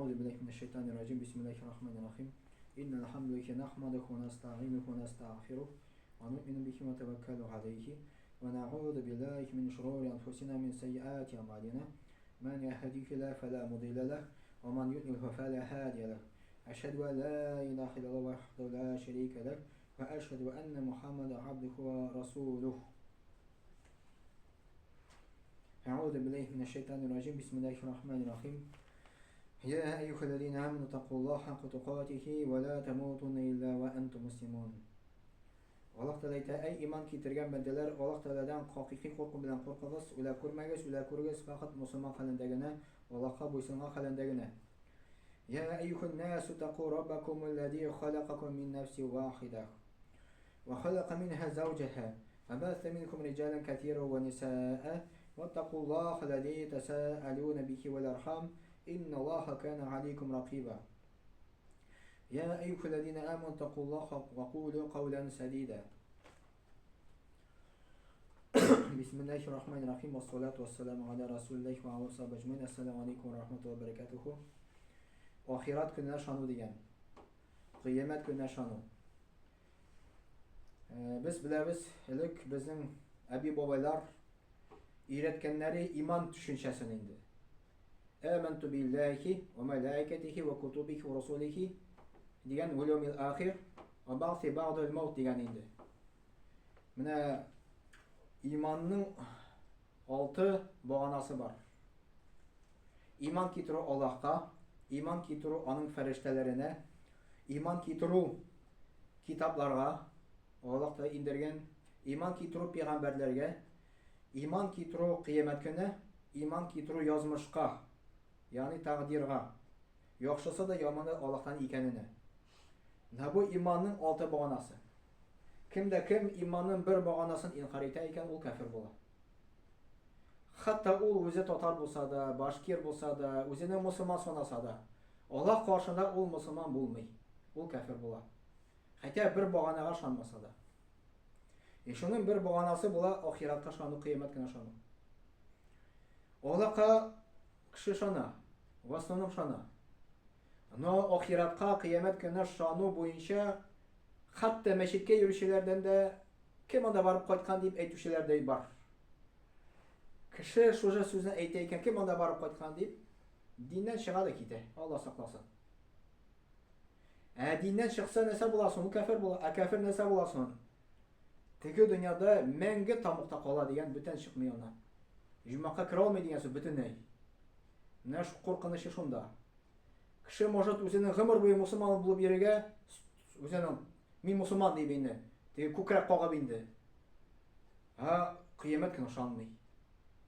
Әгъузу биллаһи минәш шайтанир раҗим. Бисмиллаһир рахманир рахим. Иннал хамдулиллаһи нахмадуху ва настаъинуху ва настагъфирух ва нуъмину бихи ва натаваккалу алейхи ва нa'удhu биллаһи мин шурури анфусина мин сайyiати а'малина. Ман яһдихиллаһу фала мудилла лах ва ман юдлилху фала һадия лах. Ашһаду ан ла илаһа иллаллаһу вахдаху ла шарика лах ва ашһаду анна Мухаммадан абдуху ва расулух. أعوذ بالله من الشيطان الرجيم بسم الله الرحمن الرحيم يا أيها الذين آمنوا اتقوا الله حق تقاته ولا تموتن إلا وأنتم مسلمون. Аллаһ Тәгалә әйтә: Әй иман китергән бәндәләр, Аллаһ Тәгаләдән хакыйкый курку белән куркыгыз, үлә күрмәгез, үлә күрегез фәкать мосылман хәлендә генә, Аллаһка буйсынган хәлендә генә. Я әйюһән насу таку раббакум аллази халакакум мин нафсин вахида ва халака минха зауҗаха فبث منكم رجالا كثيرا ونساء واتقوا الله الذي تساءلون به والأرحام إن الله كان عليكم رقيبا يا أيها الذين آمنوا اتقوا الله وقولوا قولا سديدا بسم الله الرحمن الرحيم والصلاة والسلام على رسول الله وعلى آله أجمعين السلام عليكم ورحمة الله وبركاته. Ахират көненә ышану дигән. Кыямәт көненә ышану. Без беләбез, элек безнең әби-бабайлар өйрәткәннәре иман төшенчәсен инде. Әмәнту биллахи ва малаикатихи ва кутубихи ва русулихи дигән вәл яумил ахир ва бa'си бa'дал маут дигән инде. Менә иманның алты баганасы бар. Иман китерү Аллаһка, иман китерү аның фәрештәләренә, иман китерү китапларга, Аллаһ та индергән, иман китерү пәйгамбәрләргә, иман китерү кыямәт көненә, иман китерү язмышка, ягъни тәкъдирга. Яхшысы да яманы Аллаһтан икәненә. Менә бу иманның алты баганасы. Кем дә кем иманның бер баганасын инкарь итә икән, ул кәфер була. Хәтта ул үзе татар булса да, башкир булса да, үзенә мосылман санаса да, Аллаһ каршында ул мосылман булмый. Ул кәфер була. Хәтта бер баганага ышанмаса да. И шуның бер баганасы була ахиратка ышану, кыямәт көненә ышану. Аллаһка кеше ышана, в основном ышана. Но ахиратка, кыямәт көненә ышану буенча хәтта мәчеткә йөрүчеләрдән дә кем анда барып кайткан дип әйтүчеләр дә бар. Кеше шушы сүзне әйтә икән, кем анда барып кайткан дип, диннән чыга да китә. Алла сакласын. Ә диннән чыкса нәрсә була соң? Ул кәфер була. Ә кәфер нәрсә була соң? Теге дөньяда мәңге тамукта кала дигән бүтән чыкмый аннан. Җомакка керә алмый дигән сүз бөтенләй. Менә шу куркынычы шунда. Кеше может үзенең гомер буе мусульман булып йөрергә, үзенең мин мусульман дип инде, теге күкрәк кагып инде. Ә кыямәт көне ышанмый.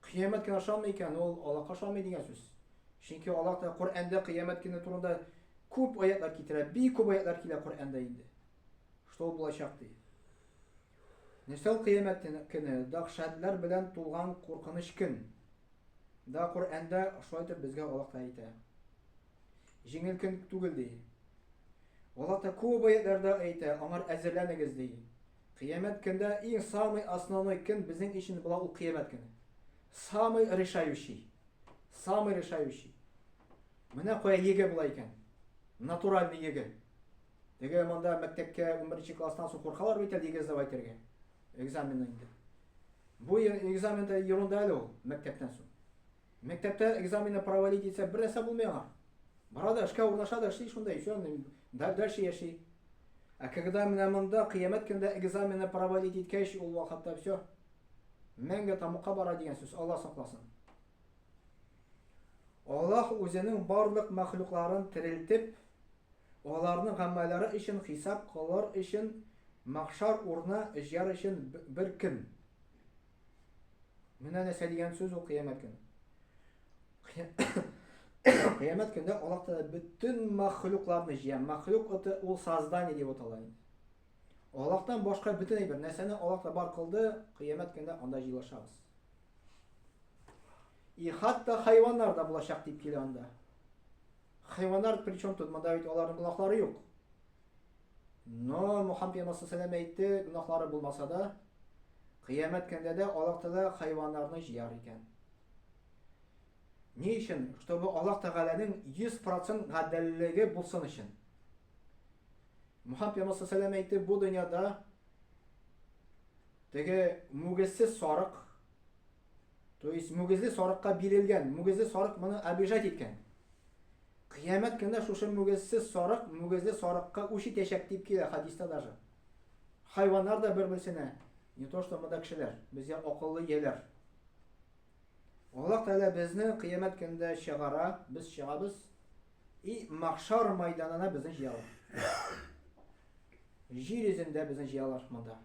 Кыямәт көне ышанмый икән, ул Аллаһка ышанмый дигән сүз. Чөнки Аллаһ та Коръәндә кыямәт көне турында күп аятлар китерә, бик күп аятлар килә Коръәндә инде. Что ул булачак ди. Нәрсә ул кыямәт көне? Дәһшәтләр белән тулган куркыныч көн. Да Коръәндә шулай итеп безгә Аллаһ та әйтә. Җиңел көн түгел ди. Аллаһ та күп аятларда әйтә, аңар әзерләнегез ди. Кыямәт көндә иң самый основной көн безнең өчен була ул кыямәт көне. Самый решающий. Самый решающий. Менә кая ЕГЭ була икән. Натуральный ЕГЭ. Теге монда мәктәпкә 11 класстан соң куркалар бит әле ЕГЭ сдавать итәргә. Экзаменны инде. Бу экзамен дә ерунда әле ул мәктәптән соң. Мәктәптә экзаменны провалить итсә бер нәрсә булмый аңа. Бара да эшкә урнаша да эшли шунда еще дальше яши. Ә когда менә монда кыямәт көндә экзаменны провалить иткәч, ул вакытта все. Мәңге тамукка бара дигән сүз, Алла сакласын. Аллаһ үзенең барлык мәхлукларын терелтеп, аларның гамәлләре өчен хисап кылыр өчен мәхшәр урыны җыяр өчен бер көн. Менә нәрсә дигән сүз ул кыямәт көне. Кыямәт көндә Аллаһ Тәгалә бөтен мәхлукларны җыя. Мәхлук это ул создание дип атала инде. Аллаһтан башка бөтен әйбер, нәрсәне Аллаһ та бар кылды, кыямәт көндә анда җыелышабыз. И хатта хайваннар да булачак дип килә анда. Хайваннар причем тут монда бит аларның гөнаһлары юк. Но Мухаммед пәйгамбәр саллаллаху әйтте, гөнаһлары булмаса да, кыямәт көндә дә Аллаһ Тәгалә хайваннарны җыяр икән. Ни өчен? Чтобы Аллаһ Тәгаләнең 100% гаделлеге булсын өчен. Мухаммад пәйгамбәр саллаллаху әйтте, бу дөньяда теге мөгезсез сарык, то есть мөгезле сарыкка бирелгән, мөгезле сарык моны обижать иткән. Кыямәт көнендә шушы мөгезсез сарык мөгезле сарыкка үч итәчәк дип килә хадиста даже. Хайваннар да бер-берсенә, не то что монда кешеләр, безгә акыллы ияләр. Аллаһ Тәгалә безне кыямәт көнендә чыгара, без чыгабыз и махшар майданына безне җыялар. Җир йөзендә безне җыялар монда.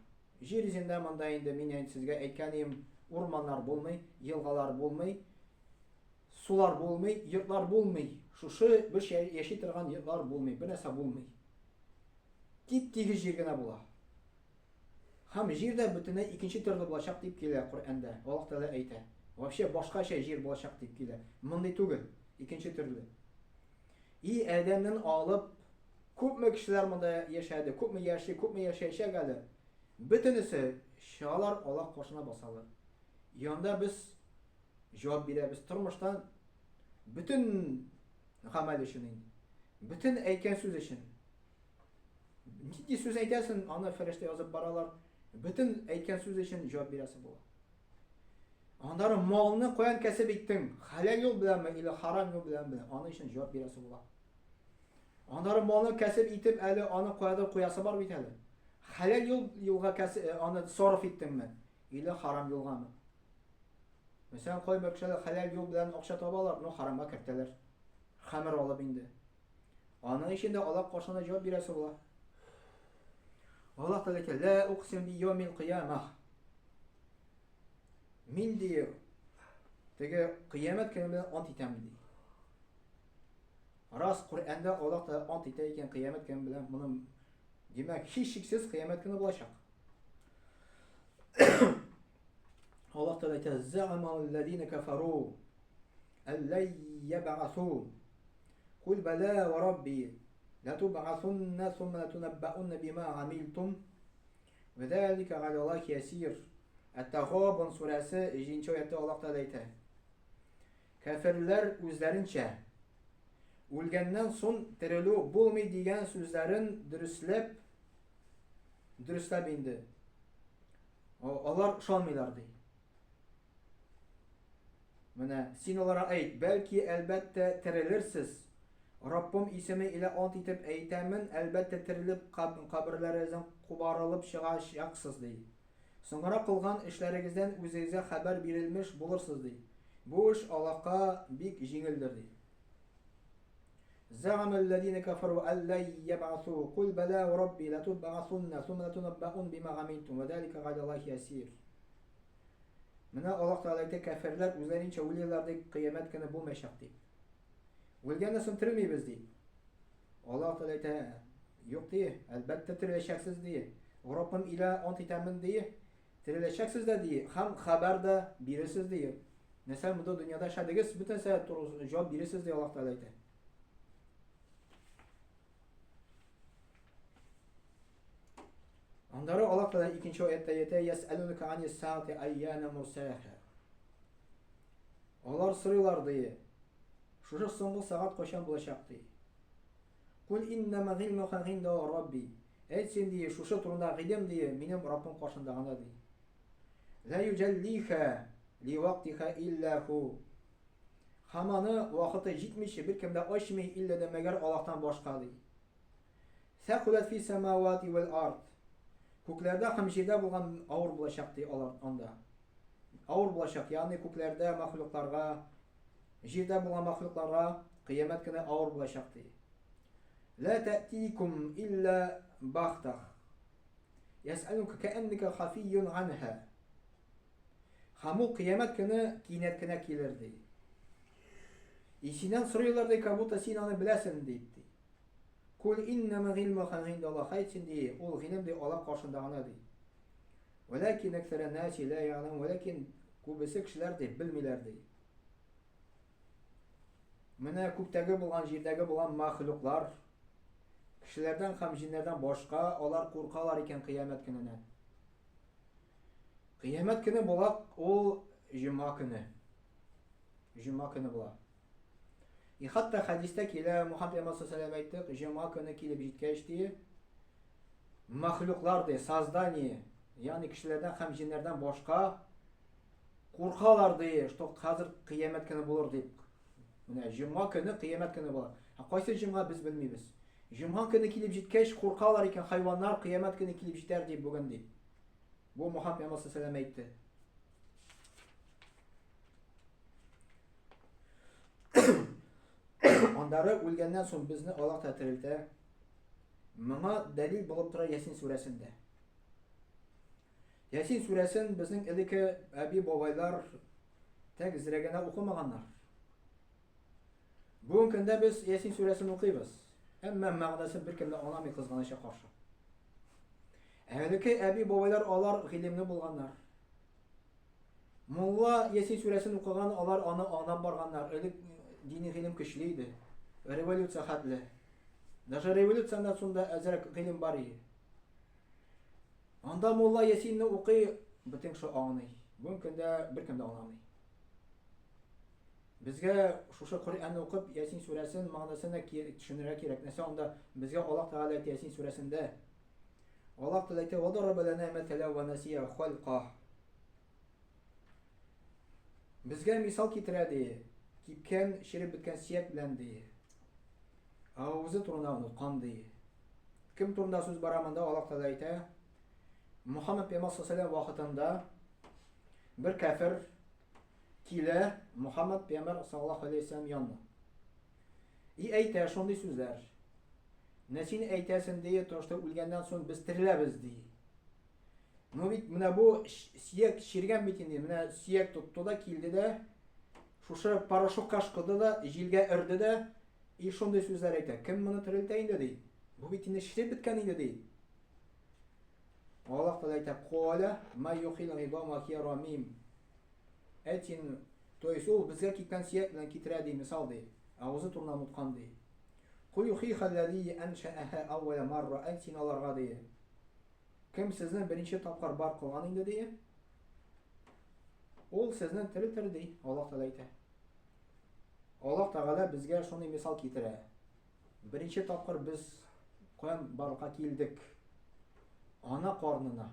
Җир йөзендә монда инде мин инде сезгә әйткән идем, урманнар булмый, елгалар булмый, сулар булмый, йортлар булмый. Шушы без яши торган йортлар булмый, бер нәрсә булмый. Тип-тигез җир генә була. Һәм җир дә бөтенләй икенче төрле булачак дип килә Коръәндә. Аллаһ Тәгалә әйтә. Вообще башкача җир булачак дип килә. Мондый түгел, икенче төрле. И Адәмнән алып күпме кешеләр монда яшәде, күпме яши, күпме яшәячәк әле. Бөтенесе чыгалар, Аллаһ каршына басалар. Янда без җавап бирәбез тормыштан бөтен гамәл өчен инде. Бөтен әйткән сүз өчен. Нинди сүз әйтәсең, аны фәрештә язып баралар. Бөтен әйткән сүз өчен җавап бирәсе була. Аннары малны каян кәсеп иттең? Хәләл юл беләнме или харам юл беләнме? Аны өчен җавап бирәсе була. Аннары малны кәсеп итеп әле аны каядыр куясы бар бит әле. Хәләл юл юлга кәсеп э, аны сарыф иттеңме или харам юлгамы? Мәсәлән, кайбер кешеләр хәләл юл белән акча табалар, но харамга кертәләр. Хәмер алып инде. Аның өчен дә Аллаһ каршында җавап бирәсе була. Аллаһ Тәгалә әйтә: "Ла уксим би яумил кыямах". Мин ди теге кыямәт көне белән ант итәм ди. Рас Коръәндә Аллаһ Тәгалә ант итә икән кыямәт көне белән, моны димәк, һичшиксез кыямәт көне булачак. Аллаһ Тәгалә әйтә: "Зәгама аллазина кафару аллай ябгасу". Кул бәлә вә рабби ләтубгасунна сумма ләтунаббаунна бима гамилтум вә зәлика галаллахи ясир. Әт-Тагабун сүрәсе 7 аятта Аллаһ Тәгалә әйтә. Кәферләр үзләренчә үлгәннән соң терелү булмый дигән сүзләрен дөресләп дөресләп инде. Алар ышанмыйлар ди. Менә син аларга әйт, бәлки, әлбәттә, терелерсез. Раббым исеме илә ант итеп әйтәмен, әлбәттә, терелеп, каберләрегездән кубарылып чыгачаксыз, ди. Соңгырак кылган эшләрегездән үзегезгә хәбәр бирелмеш булырсыз, ди. Бу эш Аллаһка бик җиңелдер, ди. Зәгамә алләзина кафару алләй ябгасу, кул бәлә ва рабби ләтубгасунна, сумма ләтунаббаун бима гамилтум, ва зәлика галәллаһи ясир. Менә Аллаһ Тәгалә әйтә, кәферләр үзләренчә уйлыйлар дип, кыямәт көне булмаячак дип. Үлгәннән соң терелмибез дип. Аллаһ Тәгалә әйтә, юк ди, әлбәттә тереләчәксез ди. Раббым илә ант итәмен ди. Тереләчәксез дә ди, һәм хәбәр дә бирерсез ди. Нәрсә монда дөньяда эшләдегез, бөтен нәрсә туры җавап бирерсез ди Аллаһ Тәгалә әйтә. Аннары Аллаһ Тәгалә икенче аятта әйтә, "Ясәлунка анис саати айяна мурсаха". Алар сорыйлар ди. Шушы соңгы сәгать кайчан булачак ди. Кул иннама гыйлмуха гинда рабби. Әйт син ди, шушы турында гыйлем ди, минем Раббым каршында гына ди. Ла юҗәллиха ли вактиха илля ху. Һәм аны вакыты җитмичә беркем дә ачмый иллә дә мәгәр Аллаһтан башка ди. Сәкуләт фи самавати вәл ард. Күкләрдә һәм җирдә булган авыр булачак ди алар анда. Авыр булачак, ягъни күкләрдә мәхлукларга, җирдә булган мәхлукларга кыямәт көне авыр булачак ди. Ла тәтикум илля бахтах. Ясәлүкә кәәннәкә хафиюн анха. Һәм ул кыямәт көне кинәт кенә килер ди. И синнән сорыйлар ди, как будто син аны беләсең дип ди. Кул иннәмә гыйлмуха гыйндаллаһ, әйт син, ди, ул гыйлем, ди, Аллаһ каршында гына, ди. Вәләкин әксәрә нәси лә ягъләмун, вәләкин күбесе кешеләр, ди, белмиләр, ди. Менә күктәге булган, җирдәге булган мәхлуклар, кешеләрдән һәм җиннәрдән башка, алар куркалар икән кыямәт көненә. Кыямәт көне була ул җомга көне. Җомга көне була. И хәтта хәдистә килә, Мухаммад пәйгамбәр саллаллаху алейһи әйтте, җомга көне килеп җиткәч ди, махлюклар ди, создание, ягъни кешеләрдән һәм җиннәрдән башка куркалар ди, что хәзер кыямәт көне булыр дип. Менә җомга көне кыямәт көне була. Ә кайсы җомга без белмибез. Җомга көне килеп җиткәч куркалар икән хайваннар кыямәт көне килеп җитәр дип бүген ди. Бу Мухаммад пәйгамбәр саллаллаху алейһи әйтте. Аннары үлгәннән соң безне Аллаһ та терелтә. Моңа дәлил булып тора Ясин сүрәсендә. Ясин сүрәсен безнең элекке әби бабайлар тәк зрә генә укымаганнар. Бүгенге көндә без Ясин сүрәсен укыйбыз. Әмма мәгънәсен беркем дә аңламый кызганычка каршы. Ә элекке әби бабайлар алар гыйлемле булганнар. Мулла Ясин сүрәсен укыган, алар аны аңлап барганнар. Элек дини гыйлем көчле иде. Революция хәтле. Даже революцияннан соң да әзрәк гыйлем бар иде. Анда мулла Ясинне укый, бөтен кеше аңлый. Бүгенге көндә беркем дә аңламый. Безгә шушы Коръәнне укып, Ясин сүрәсен мәгънәсенә төшенергә кирәк. Нәрсә анда безгә Аллаһ Тәгалә әйтә Ясин сүрәсендә? Аллаһ Тәгалә әйтә, "Вадараб лана мәсәлә ва насия халка". Безгә мисал китерә ди, кипкән, череп беткән сөяк белән ди. Ә үзе турында оныткан ди. Кем турында сүз бара монда Аллаһ Тәгалә әйтә, Мухаммад пәйгамбәр саллаллаху вакытында бер кәфер килә Мухаммад пәйгамбәр саллаллаху алейһи вәсәлләм янына. И әйтә шундый сүзләр. Менә син әйтәсен ди, то что үлгәннән соң без тереләбез ди. Ну бит менә бу сөяк чиргән бит инде. Менә сөяк тотты да килде дә шушы порошокка ышкыды да, җилгә өрде дә и шундый сүзләр әйтә. Кем моны терелтә инде ди. Бу бит инде череп беткән инде ди. Аллаһ Тәгалә әйтә, "Каля ма юхил гыйзама хия рамим." Әйт син, то есть ул безгә киткән сөяк белән китерә ди, мисал ди. Авызы турында оныткан ди. Кул юхиха аллази аншааха авваля марра, әйт син аларга ди. Кем сезне беренче тапкыр бар кылган инде ди. Ул сезне терелтер ди, Аллаһ Тәгалә әйтә. Аллаһ Тәгалә безгә шундый мисал китерә. Беренче тапкыр без каян барлыкка килдек? Ана карнына.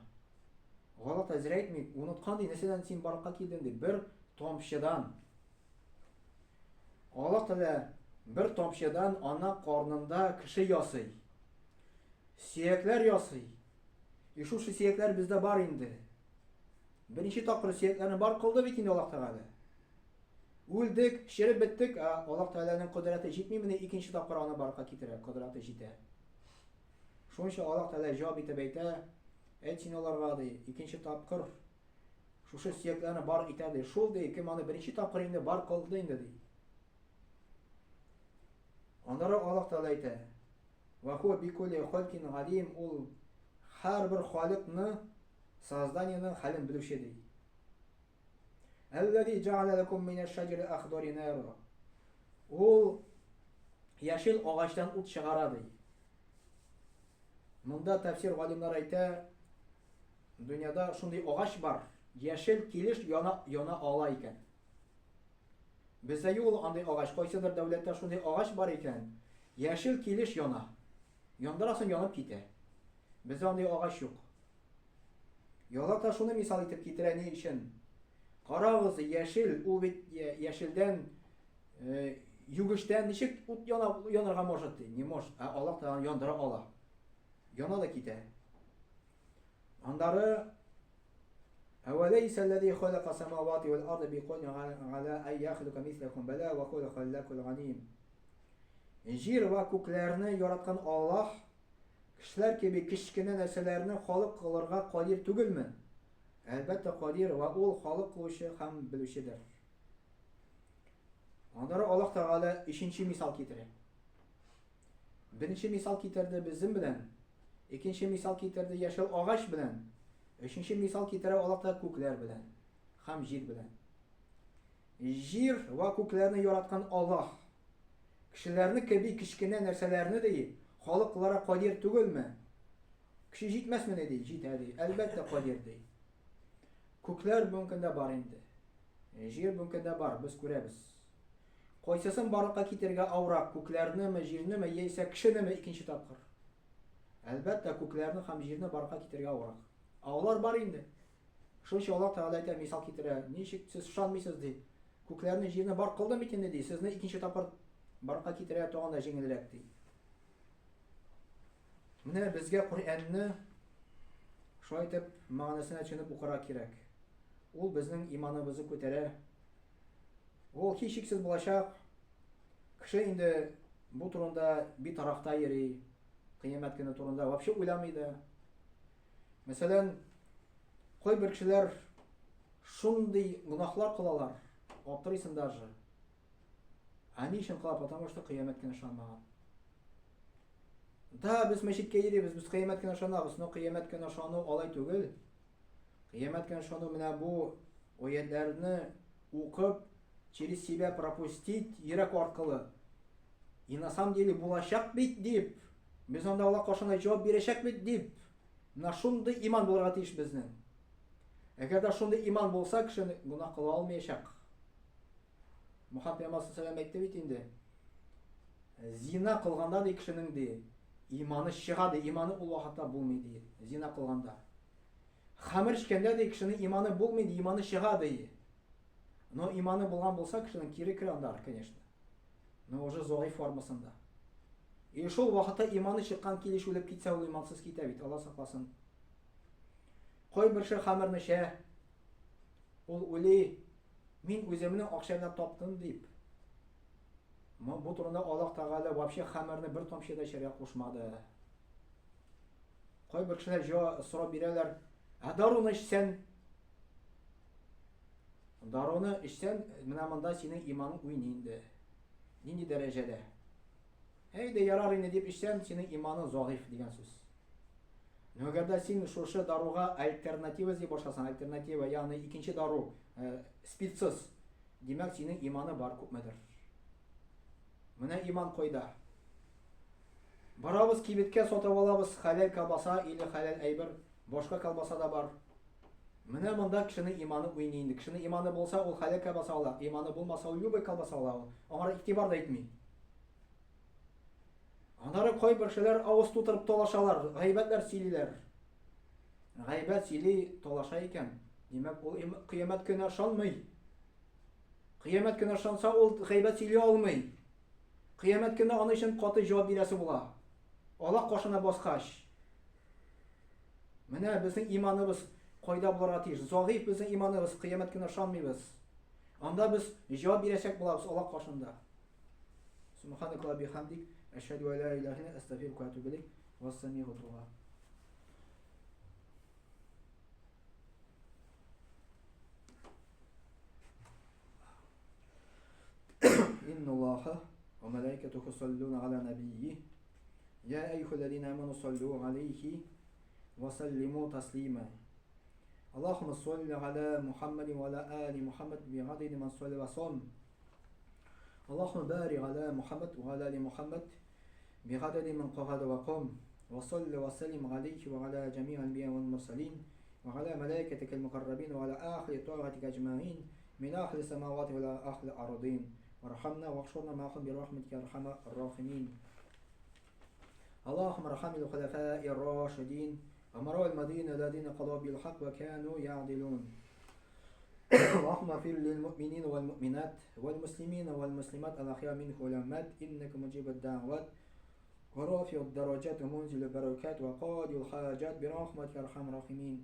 Аллаһ Тәгалә әйтми, оныткан ди, нәрсәдән син барлыкка килдең ди. Бер тамчыдан. Аллаһ Тәгалә бер тамчыдан ана карнында кеше ясый. Сөякләр ясый. И шушы сөякләр бездә бар инде. Беренче тапкыр сөякләрне бар кылды бит инде Аллаһ Тәгалә. Үлдек, череп беттек, ә Аллаһ Тәгаләнең кодрәте җитмимени икенче тапкыр аны барлыкка китерә, кодрәте җитә. Шуның өчен Аллаһ Тәгалә җавап итеп әйтә, әйт син аларга ди, икенче тапкыр шушы сөякләрне бар итә ди. Шул ди, кем аны беренче тапкыр инде бар кылды инде ди. Аннары Аллаһ Тәгалә әйтә, Ва хуа бикулли халкин галим, ул һәрбер халыкны, созданиеның хәлен белүче ди. Әлләзи җәгәлә ләкум минәш шәҗәри әхдори нара. Ул яшел агачтан ут чыгара ди. Монда тәфсир галимнәр әйтә, дөньяда шундый агач бар, яшел килеш яна, яна ала икән. Бездә юк ул андый агач, кайсыдыр дәүләттә шундый агач бар икән, яшел килеш яна. Яндырасың, янып китә. Бездә андый агач юк. Ялак та шуны мисал итеп китерә ни өчен? Карагыз, яшел, ул бит яшелдән э, югештән ничек ут яна, янырга может ди? Не может. Ә Аллаһ Тәгалә яндыра ала. Яна да китә. Аннары Әвәләйсә аллази халака самавати вәл арды бикадирин галя ай яхлука мисләхум бәлә ва хуәл халлакул галим. Җир вә күкләрне яраткан Аллаһ кешеләр кеби кечкенә нәрсәләрне халык кылырга кадир түгелме? Әлбәттә, кадир вә ул халык кылучы һәм белүчедер. Аннары Аллаһ Тәгалә өченче мисал китерә. Беренче мисал китерде безнең белән, икенче мисал китерде яшел агач белән, өченче мисал китерә Аллаһ Тәгалә күкләр белән һәм җир белән. Җир вә күкләрне яраткан Аллаһ кешеләрне кеби кечкенә нәрсәләрне ди, халык кылара кадир түгелме? Көче җитмәсмени ди, җитә ди. Әлбәттә кадир ди. Күкләр бүгенге көндә бар инде. Җир бүгенге көндә бар, без күрәбез. Кайсысын барлыкка китерергә авыррак, күкләрнеме, җирнеме, яисә кешенеме икенче тапкыр? Әлбәттә, күкләрне һәм җирне барлыкка китерергә авыррак. Ә алар бар инде. Шуның өчен Аллаһ Тәгалә әйтә, мисал китерә, ничек сез ышанмыйсыз ди. Күкләрне, җирне бар кылдым бит инде ди, сезне икенче тапкыр барлыкка китерергә тагын да җиңелрәк ди. Менә безгә Коръәнне шулай итеп мәгънәсенә төшенеп укырга кирәк. Ул безнең иманыбызны күтәрә. Ул һичшиксез булачак. Кеше инде бу турында битарафта йөри, кыямәт көне турында вообще уйламый да. Мәсәлән, кайбер кешеләр шундый гөнаһлар кылалар, аптырыйсың даже. Ә ни өчен кыла? Потому что кыямәт көне ышанмаган. Да, без мәчеткә йөрибез, без кыямәт көне ышанабыз, но кыямәт көне ышану алай түгел. Кыямәт көне ышану менә бу аятьләрне укып, через себя пропустить йөрәк аркылы. И на самом деле булачак бит дип, без анда Аллаһ каршында җавап бирәчәк бит дип, менә шундый иман булырга тиеш безнең. Әгәр дә шундый иман булса, кеше гөнаһ кыла алмаячак. Мөхәммәд пәйгамбәр саллаллаху әйтте бит инде. Зина кылганда ди кешенең ди, иманы чыга ди, иманы ул вакытта булмый ди, зина кылганда. Хәмер эчкәндә ди кешенең иманы булмый ди, иманы чыга ди. Но иманы булган булса, кешенең кире керә анда, конечно. Но уже зои формасында. И шул вакытта иманы чыккан килеш үлеп китсә, ул имансыз китә бит, Алла сакласын. Кайбер кеше хәмерне эчә, ул уйлый, мин үземнең акчамны таптым дип. Бу турында Аллаһ Тәгалә вообще хәмерне бер тамчы да эчәргә кушмады. Кайбер кешеләр сорап бирәләр, ә даруны эчсән? Даруны эчсән, менә монда синең иманың уйный инде. Нинди дәрәҗәдә? Әйдә, ярар инде дип эчсән, синең иманың загыйф дигән сүз. Но әгәр дә син шушы даруга альтернатива эзли башласаң, альтернатива, ягъни икенче дару, спиртсыз, димәк, синең иманы бар күпмедер. Менә иман кайда? Барабыз кибеткә сатып алабыз хәләл колбаса или хәләл әйбер, башка колбаса да бар. Менә монда кешенең иманы уйный инде. Кешенең иманы булса, ул хәләл колбаса ала, иманы булмаса, ул любой колбаса ала ул. Аңа игътибар да итми. Аннары кайбер кешеләр авыз тутырып талашалар, гайбәтләр сөйлиләр. Гайбәт сөйли, талаша икән, димәк, ул кыямәт көненә ышанмый. Кыямәт көненә ышанса, ул гайбәт сөйли алмый. Кыямәт көне аның өчен каты җавап бирәсе була. Аллаһ каршына баскач. Менә безнең иманыбыз кайда булырга тиеш? Загыйф безнең иманыбыз, кыямәт көненә ышанмыйбыз. Анда без җавап бирәчәк булабыз Аллаһ каршында. Субханaka ва бихамдик, әшһәдү ә ла илаһә илля әстәгъфирука ва атубу илейк. Вассамигу дуа. إن الله وملائكته يصلون على نبيه يا أيها الذين آمنوا صلوا عليه وسلموا تسليما اللهم صل على محمد وعلى آل محمد بعدد من صلى وسلم اللهم بارك على محمد وعلى آل محمد بعدد من قعد وقام وصل وسلم عليه وعلى جميع الأنبياء والمرسلين وعلى ملائكتك المقربين وعلى آخر طاعتك أجمعين من أهل السماوات ولا أهل الأرضين وارحمنا واحشرنا معهم برحمتك يا أرحم الراحمين اللهم ارحم الخلفاء الراشدين أمراء المدينة الذين قضوا بالحق وكانوا يعدلون اللهم اغفر للمؤمنين والمؤمنات والمسلمين والمسلمات الأحياء منهم والأموات إنك مجيب الدعوات ورافع الدرجات ومنزل البركات وقاضي الحاجات برحمتك أرحم الراحمين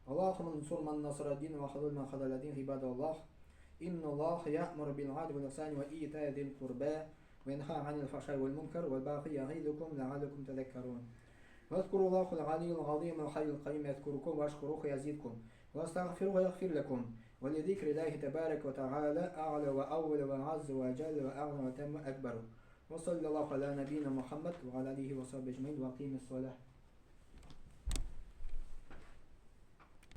اللهم انصر من نصر الدين وخذل من خذل الدين عباد الله إن الله يأمر بالعدل والإحسان وإيتاء ذي القربى وينهى عن الفحشاء والمنكر والبغي يعظكم لعلكم تذكرون واذكروا الله العلي العظيم الحي القيوم يذكركم واشكروه يزيدكم واستغفروه يغفر لكم ولذكر الله تبارك وتعالى أعلى وأول وأعز وأجل وأعلى وتم أكبر وصلى الله على نبينا محمد وعلى آله وصحبه أجمعين وأقيم الصلاة.